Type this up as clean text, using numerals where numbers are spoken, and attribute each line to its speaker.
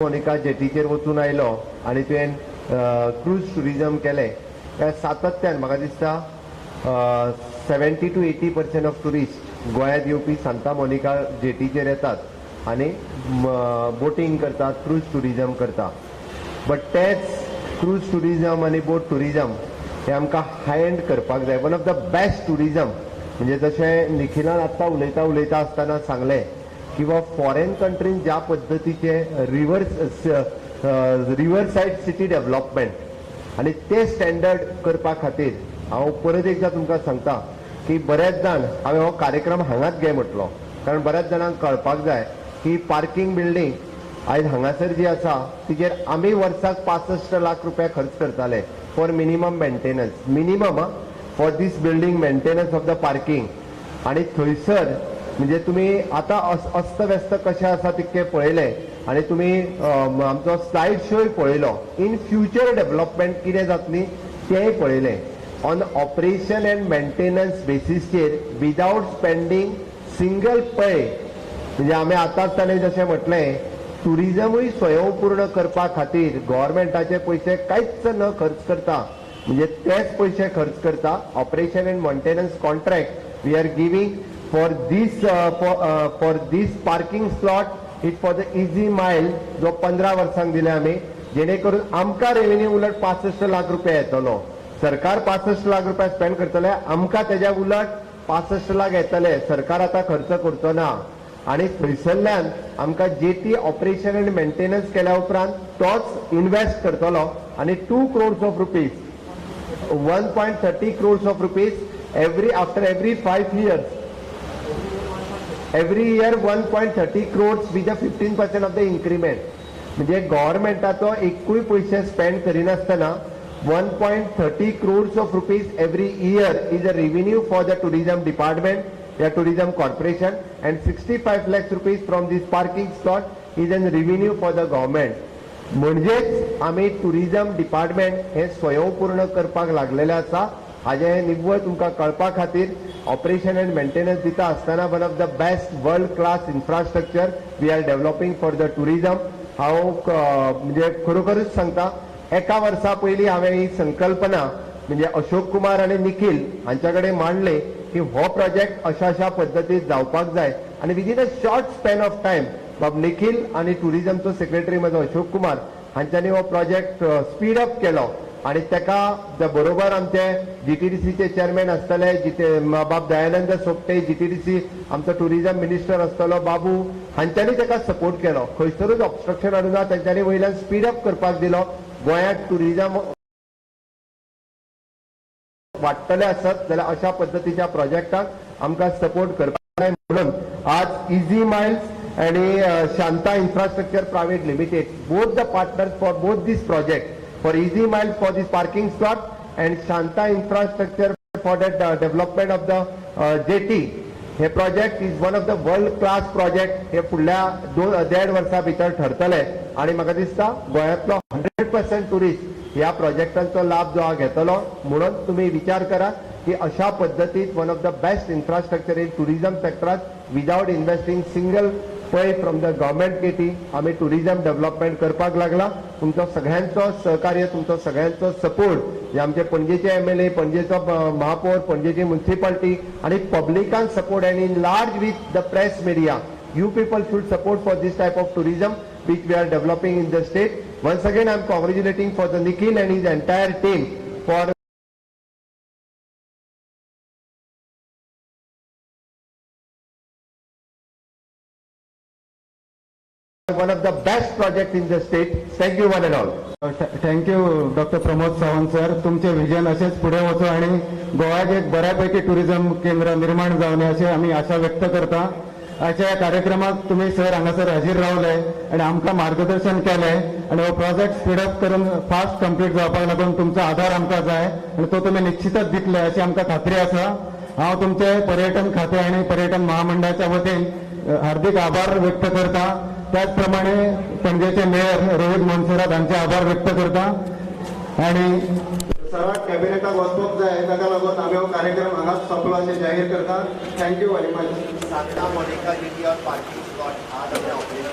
Speaker 1: Monica जेटीचेर वचून आयलो आनी तुवें क्रूज टुरिजम केलें. त्या सातत्यान म्हाका दिसता 70 to 80% of tourist गोंयांत येवपी सांता मोनिका जेटीचेर येतात आनी बोटींग करतात, क्रूज टुरिजम करता. बट तेच क्रूज टुरिजम आनी बोट टुरिजम हे आमकां हाय एंड करपाक जाय. One of the best tourism म्हणजे जशें निखिलान आत्तां उलयता उलयता आसतना सांगलें किंवा फॉरेन कंट्रीन ज्या पद्दतीचे रिवर सायड सिटी डेव्हलपमेंट आनी ते स्टँडर्ड करपा खातीर हांव परत एकदां तुमकां सांगता की बऱ्याच जाण हांवें हो कार्यक्रम हांगाच घे म्हटलो, कारण बऱ्याच जाणांक कळपाक जाय की पार्किंग बिल्डींग आयज हांगासर जी आसा तिचेर आमी वर्साक 65 लाख रुपया खर्च करताले for minimum maintenance, minimum for this building maintenance of the parking. आनी थंयसर म्हणजे तुमी आतां अस्तव्यस्त कशें आसा तितकें पळयलें आनी तुमी आमचो स्लायड शोय पळयलो, इन फ्युचर डेव्हलपमेंट कितें जातली तेंय पळयलें. ऑन ऑपरेशन अँड मेंटेनन्स बेसीसचेर विदावट स्पेंडींग सिंगल पै, म्हणजे आमी आतांच ताणें जशें म्हटलें टुरिजमूय स्वयंपूर्ण करपा खातीर गव्हर्मेंटाचे पयशे कांयच न खर्च करता, म्हणजे तेच पयशे खर्च करता. Operation and maintenance contract we are giving for this for this parking slot it for the Easy Mile जो 15 वर्सांक दिले आमी, जेणे करून आमकां रेवेन्यू उलट 65 लाख रुपया येतलो. सरकार 65 लाख रुपया स्पेंड करतले, आमकां तेज्या उलट 65 लाख येतले. सरकार आतां खर्च करचो ना आनी थंयसरल्यान आमकां जेटी ऑपरेशन आनी मेंटेनन्स केल्या उपरांत तोच इन्वेस्ट करतलो आनी 2 crores of rupees, 1.30 crores of rupees every after every 5 years, every year 1.30 crores with a 15% of the increment. म्हणजे गव्हर्मेंटाचो एकूय पयशे स्पेंड करिनासतना 1.30 crores of rupees every year is a revenue for the tourism department या tourism corporation, and 65 lakhs rupees from this parking slot is an revenue for the government. म्हणजेच आमी tourism department हे स्वयंपूर्ण करपाक लागलेलें आसा. हाजें हें निव्वळ तुमकां कळपा खातीर ऑपरेशन अँड मेंटेनन्स दिता आसतना one of the best world class infrastructure we are developing for the tourism. हांव म्हणजे खरोखरूच सांगता, एका वर्सा पयलीं हांवें ही संकल्पना म्हणजे अशोक कुमार आनी निखील हांच्या कडेन मांडले की हो प्रोजेक्ट अशा अशा पद्दतीन जावपाक जाय आनी within a short span of time बाब निखील आनी टुरिजमचो सेक्रेटरी म्हजो अशोक कुमार हांच्यांनी हो प्रोजेक्ट स्पीड अप केलो आनी तेका बरोबर आमचे जीटीडीसीचे चेअरमॅन आसतले बाब दयानंद सोपटे, जीटीडीसी आमचो टुरिजम मिनिस्टर आसतलो बाबू, हांच्यांनी तेका सपोर्ट केलो. खंयसरूच ऑबस्ट्रक्शन हाडूना, तेंच्यांनी वयल्यान स्पीड अप करपाक दिलो. गोंयांत टुरिजम वाडटले आसत जाल्यार अशा पद्दतीच्या प्रोजेक्टाक आमकां सपोर्ट करपाक जाय. म्हणून आज इझी मायल्स आनी Shanta infrastructure private limited both the partners for both this project, for Easy Miles for this parking slot and Shanta infrastructure for that development of the jetty, hey project is one of the world class project. हे फुडल्या 2-1.5 वर्सां भितर ठरतले आनी म्हाका दिसता गोंयांतलो 100% tourist ह्या प्रोजेक्टांचो लाभ जो आहा घेतलो. म्हणून तुमी विचार करा की अशा पद्दतीन one of the best infrastructure in tourism सेक्टरात without investing single pai from the government kitty आमी टुरिजम डेव्हलपमेंट करपाक लागला. तुमचो सगळ्यांचो सहकार्य, तुमचो सगळ्यांचो सपोर्ट, जे आमचे पणजेचे एमएलए, पणजेचो महापौर, पणजेची म्युन्सिपाल्टी आनी पब्लिकान support and in large with the press media, you people should support for this type of tourism which we are developing in the state. Once again, I am congratulating for the Nikhil and his entire team for one of the best project in the state. Thank you one and all.
Speaker 2: Thank you doctor Pramod Sawant sir. तुमचे vision अशेंच फुडें वचो आनी गोव्याक एक बऱ्यापैकी tourism केंद्र निर्माण जावनी अशें आमी आशा व्यक्त करता. अशा ह्या कार्यक्रमाक तुमी सर हांगासर हाजीर रावले आनी आमकां मार्गदर्शन केलें आनी हो प्रोजेक्ट स्पीडअप करून फास्ट कंप्लीट जावपाक लागून तुमचो आधार आमकां जाय आनी तो तुमी निश्चितच दितले अशी आमकां खात्री आसा. हांव तुमचे पर्यटन खातें आनी पर्यटन महामंडळाच्या वतीन हार्दिक आभार व्यक्त करता. त्याच प्रमाणे पणजेचे मेयर रोहित मोन्सेरात हांचे आभार व्यक्त करता आनी
Speaker 3: सराक कॅबिनेटाक वचपाक जाय, ताका लागून आमी हो कार्यक्रम हांगाच सोंपलो अशें जाहीर करता. Thank you very much.
Speaker 1: Santa Monica jetty Aur parking slot आज आमी ऑपरेशन